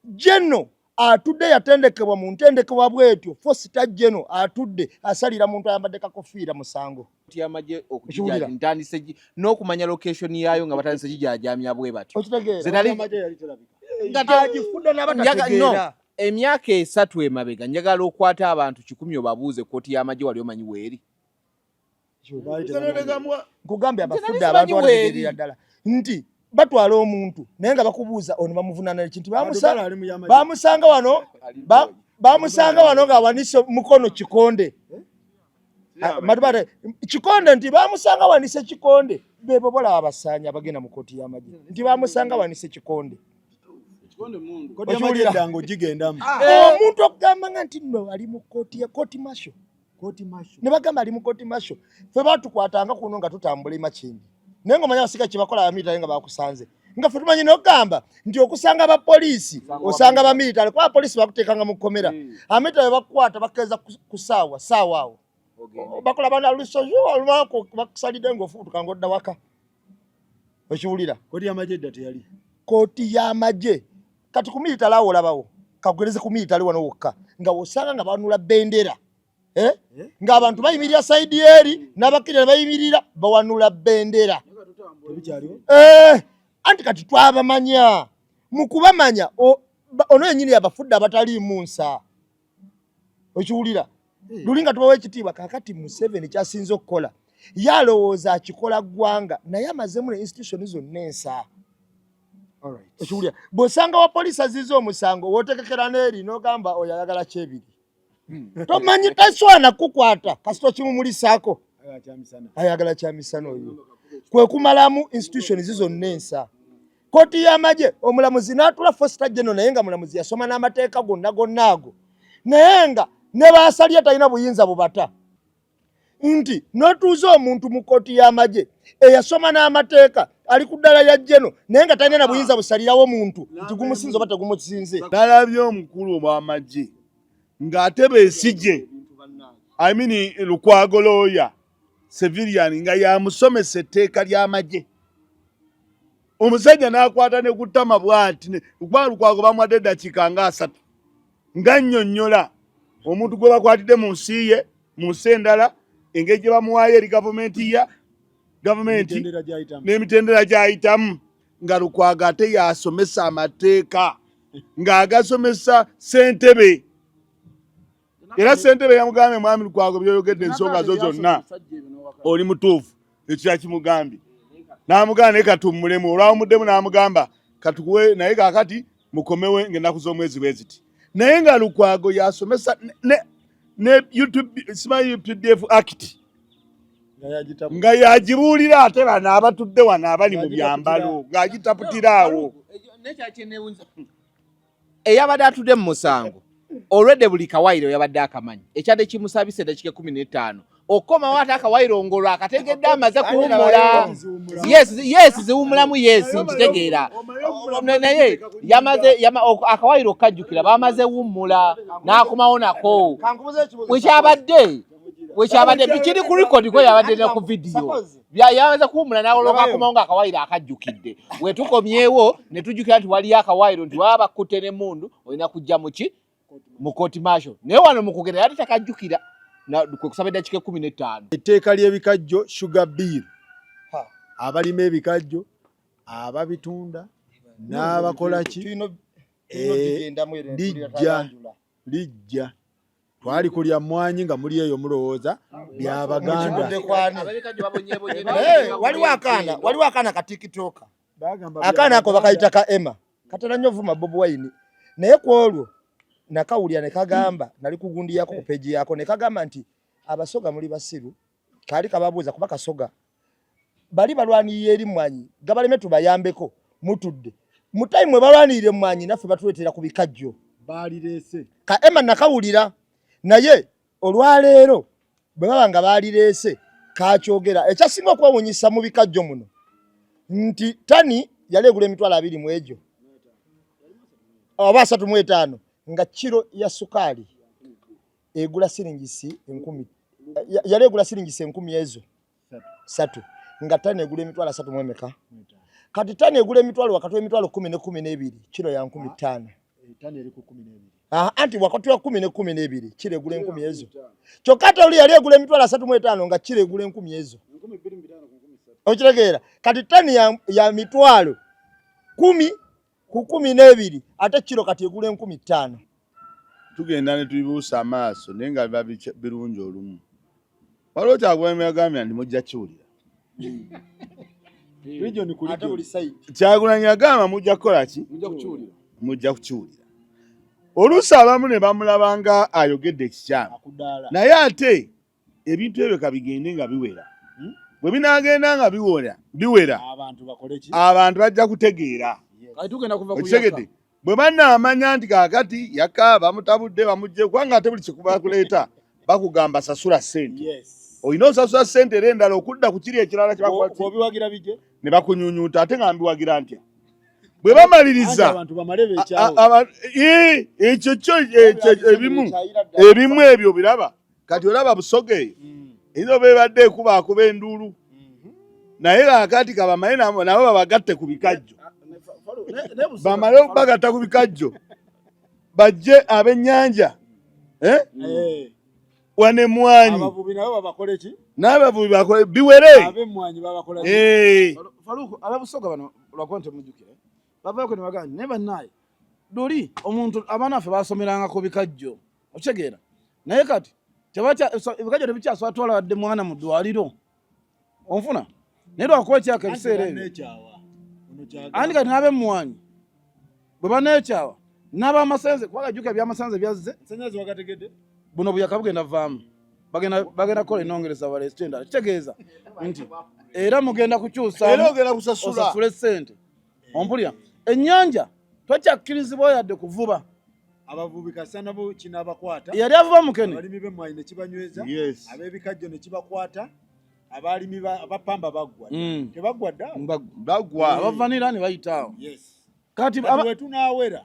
S2: Jeno atudde yatendekebwa mu ntendekebwa bw'etyo, Foster Jeno atudde asalira muntu ayambadde kakofiira musango.
S4: Y'amagye okugijja ntandise n'okumanya location yaayo nga batandise gijajamya bwe batyo.
S2: Okitegeera? Agifudde n'abatategeera.
S4: Emyaka 3 emabega njagala okwata abantu 100 obabuuze kkooti y'amagye wali omanyi weeri.
S2: Nkugambye abafudde abantu bategeerera ddala nti batwala omuntu naye nga bakubuuza ono bamuvunaana ki nti bamusanga wano bamusanga wano ng'awanise mukono kikonde. Matubale kikonde nti bamusanga awanise kikonde bebo bolaba abasaanyi abagenda mu kkooti y'amagye nti bamusanga awanise kikonde. Omuntu okugamba nga nti nno ali mu kkooti ya kooti masho. Ne bagamba ali mu kooti masho. Ffe baatukwatanga kuno nga tutambula e Makindye. Naye ng'omanyi abasirikale kye bakola abamiritale nga bakusanze. Nga ffe tumanyi n'okugamba nti okusanga abapoliisi osanga abamiritale kuba abapoliisi bakuteekanga mu kkomera. Abamiritale bakukwata bakkeeza ku ssaawa ssaawa awo. Bakola bana lusozi olunaku bakusalidde ng'ofubutuka ng'odda waka. Okiwulira?
S1: Kkooti y'amagye edda teyali.
S2: Kkooti y'amagye. Kati ku militale awo olabawo. Kakugereze ku militale wano wokka. Nga wosanga nga banula bendera. Ng'abantu bayimirira sayidi eri n'abakkirira bayimirira bawanula bendera. Anti kati twabamanya. Mu kubamanya ono yennyini yabafudde abataliimu nsa. Okiwulira? Luli nga tubawa ekitiibwa. Kaakati Museveni ky'asinze okukola yalowooza akikola ggwanga naye amazeemu ne institution zonna ensa. Okiwulira? Bw'osanga wa poliisi azizza omusango w'otegekera n'eri n'ogamba oyo ayagala kyebiri. Tomanyi taswana kukwata kasita okimumulisaako. Ayagala kyamisana oyo. Kwe kumalamu institutions zonna ensa. Kkooti y'amagye omulamuzi n'atula Foster General naye nga mulamuzi yasoma n'amateeka gonna gonna ago naye nga ne baasalye talina buyinza bubata nti n'otuuza omuntu mu kkooti y'amagye eyasoma n'amateeka Ali ku ddala lya jeno naye nga talina na buyinza busalirawo muntu nti gumusinze oba tegumusinze.
S5: Nalabye omukulu ow'amagye ng'ate Besigye, I mean Lukwago lawyer civilian, nga yamusomesa etteeka ly'amagye. Omusajja n'akwata ne ku ttama bw'ati, kuba Lukwago bamuwadde eddakiika nga 30 nga nnyonnyola omuntu gwe bakwatidde mu nsi ye, mu nsi endala, engeri gye bamuwaayo eri gavumenti ya gavumenti n'emitendera gy'ayitamu, nga Lukwago ate yasomesa amateeka ng'agasomesa ssentebe. Era ssentebe yamugambye, mwami Lukwago, by'oyogedde ensonga zo zonna oli mutuufu, ekyo yakimugambye. N'amugamba naye katummulemu, olwawumuddemu n'amugamba katukuwe naye kaakati mukomewe ng'ennaku z'omwezi bwe ziti. Naye nga Lukwago yasomesa ne YouTube, simanyi UPDF Act nga yagibuulira, ate bano abatudde wano abali mu byambalo ng'agitaputira awo.
S4: Eyabadde atudde mu musango olwedde buli kawayiro yabadde akamanyi, ekyadde kimusabisa eddakiika 15 okukomawo, ate akawayiro ngolwo akategedde amaze kuwummula. Yes, ziwummulamu, yes, nkitegeera, naye yamaze akawayiro okukajjukira, bamaze wummula n'akomawo nako. Wekyabadde kiri ku record ko yabadde ne ku vidiyo, yamaze kuwummula n'awoloka akomawo nga akawayiro akajjukidde. Wetukomyewo ne tujjukira nti waliyo akawayiro nti waba bakutte n'emmundu olina kujja muki mu court martial, naye wano mu kugenda yali takajjukira, kwe kusaba eddakiika 15.
S1: Etteeka ly'ebikajjo, sugar bill, abalima ebikajjo, ababitunda n'abakola ki, lijja twali kulya mmwanyi nga muli eyo mulowooza byabaganda.
S2: Waliwo akaana ka TikTok, akaana ako bakayita ka Emma, katera nnyo vuma Bobi Wine, naye ku olwo nakawulira ne kagamba, nali kugundi yako ku page yako, ne kagamba nti Abasoga muli basiru. Kaali kababuuza kuba Kasoga bali balwanirira eri mmwanyi gabaleme tubayambeko, mutudde mu time mwe balwanirira emmwanyi naffe batuleetera ku bikajjo.
S1: Baalireese
S2: ka Emma nakawulira, naye olwaleero bwe baba nga baalireese kakyogera. Ekyasinga okwewunyisa mu bikajjo muno nti tani yali egula 20000 mu egyo oba 35, nga kiro ya sukaali egula siringisi 1000, yali egula siringisi 1000 ezo 3, nga tani egula 300,000 mu emeka. Kati tani egula emitwalo wakati w'emitwalo 10 ne 12, kiro ya 5000. Anti wakati wa 10 ne 12 kiro egula 1000 ezo, kyokka ate oli yali egula 35000 nga kiro egula 1000 ezo, okitegeera? Kati tani ya 10000 ku 12, ate kiro kati egula 5000.
S5: Tugenda ne tubibuusa amaaso, naye nga biba birungi. Olumu waliwo Kyagulanyi yagambye nti mujja kiwulira. Kyagulanyi yagamba mujja kukola ki? Mujja kukiwulira. Oluusi abamu ne bamulaba nga ayogedde ekikyamu, naye ate ebintu ebyo kabigende nga biwera. Bwe binaagenda nga biwera, abantu bajja kutegeera. Okitegedde? Bwe banaamanya nti kaakati yaka bamutabudde bamugye, kubanga ate buli kyekubakuleeta bakugamba sasula ssente, olina osasula ssente era endala okudda ku kiri ekirala ne bakunyunyuta, ate nga mbiwagira ntya? Bwe bamaliriza ekyo kyo ebimu ebyo biraba. Kati olaba Busoga eyo eyinza oba ebadde ekubaakuba enduulu, naye kakati kabamale nabo babagatte ku bikajjo, bamale okubagatta ku bikajjo, bajje ab'ennyanja wano emmwanyi n'abavubi bakole biwere.
S3: Ababusoga bano lwakuba ntemujjukire bavaako ne bagamba naye bannaaye luli omuntu abaana baffe basomeranga ku bikajjo, okitegeera? Naye kati ebikajjo tebikyasobola twala wadde mwana mu ddwaliro, onfuna? Naye lwakuba ekyaka ebiseera ebyo, andi kati n'ab'emmwanyi bwe baneekyawa n'abamasanze, kubanga jjuka ebyamasanze byazze buno buyaka bugenda vaamu, bagenda kukola ennongereza baleete endala, kitegeeza nti era mugenda kukyusa osasule ssente, ompulira? Ennyanja tokyakkirizibwa yadde kuvuba.
S1: Abavubi kasita nabo kinabakwata.
S3: Yali avuba mukene.
S1: Abalimi b'emmwanyi ne kibanyweza, ab'ebikajjo ne kibakwata. Abalimi abapamba baggwa. Tebaggwa dda?
S5: Baggwa.
S3: Abavanira ne bayitaawo.
S1: Yes.
S3: Kati
S1: we tunaawera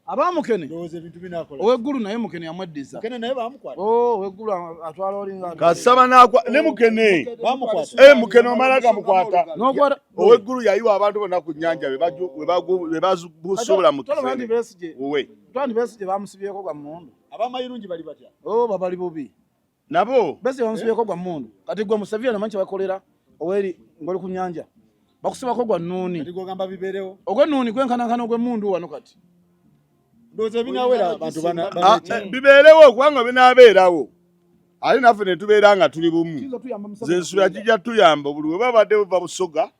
S3: abamukene
S1: ndowooza ebintu binaakola.
S3: Oweggulu naye mukene yamweddiza.
S1: Mukene naye bamukwata.
S3: Oh, oweggulu atwala olinga
S5: kasaba n'akwa ne mukene.
S1: Bamukwata.
S5: Eh, mukene omala gamukwata.
S3: N'okwata
S5: Oweggulu yayiwa abantu bonna ku nnyanja be babusuubula mu
S3: kisenge.
S5: Uwe.
S3: Twandi Besigye bamusibyeko gwa mmundu.
S1: Abamayirungi bali batya?
S3: Oh, babali bubi.
S5: Nabo.
S3: Besigye bamusibyeko gwa mmundu. Kati gwe Museveni omanyi kye bakolera oweri ng'oli ku nnyanja. Bakusibako gwa nnuuni.
S1: Kati gw'ogamba bibeerewo.
S3: Ogw'ennuuni gwenkanankana ogw'emmundu wano kati.
S1: Ndowooza ebinaawera abantu bana
S5: bibeerewo kubanga binaabeerawo. Ate naffe ne tubeera nga tuli bumu. Nze nsula kijja tuyamba buli we babadde buva Busoga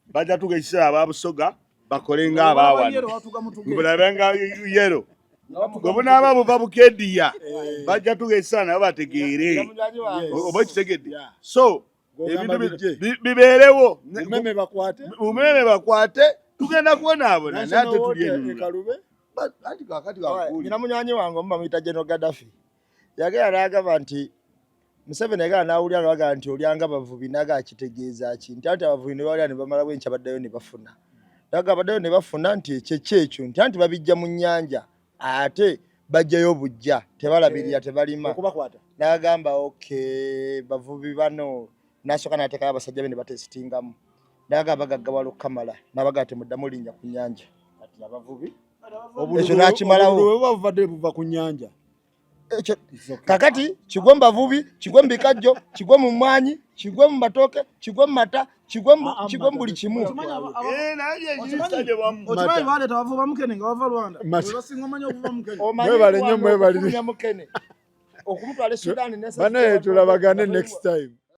S5: bajja tuga ekiseera aba Busoga bakole nga abaawano. Mbulabe nga yero. Bwe bunaaba buva Bukedia bajja tuga ekiseera nabo bategeere. Oba okitegedde. So ebintu bibeerewo. Umeme bakwate tugenda kubonaabona naye ate tuli enunula.
S2: Nina munywanyi wange omu bamuyita General Gaddafi. Yagenda n'agamba nti Museveni yagenda n'awulira nga bagamba nti olyanga bavubi naga akitegeeza ki nti anti abavubi ne balya ne bamala bwenkya baddayo ne bafuna. Naga baddayo ne bafuna nti ekyo kyekyo nti anti babijja mu nnyanja ate bajjayo bujja tebalabirira tebalima. N'agamba okay bavubi bano n'asooka n'ateekayo abasajja be ne batesitingamu. N'agamba bagaggawala okukamala n'abagamba temuddamu linnya ku nnyanja.
S1: Kati abavubi
S2: ekyo n'akimalawo.
S1: Obululu bwe buvadde buva ku nnyanja.
S2: Ekyo kakati kigwe mu bavubi, kigwe mu bikajjo, kigwe mu mmwanyi, kigwe mu matooke, kigwe mu mata, kigwe mu buli kimu.
S3: Okimanyi baleeta abavuba mukene nga bava Rwanda. Basinga omanyi okuva mukene.
S1: Mwebale nnyo, mwebale.
S2: Okumutwala e Sudan ne
S1: Banaye tulabagane next time.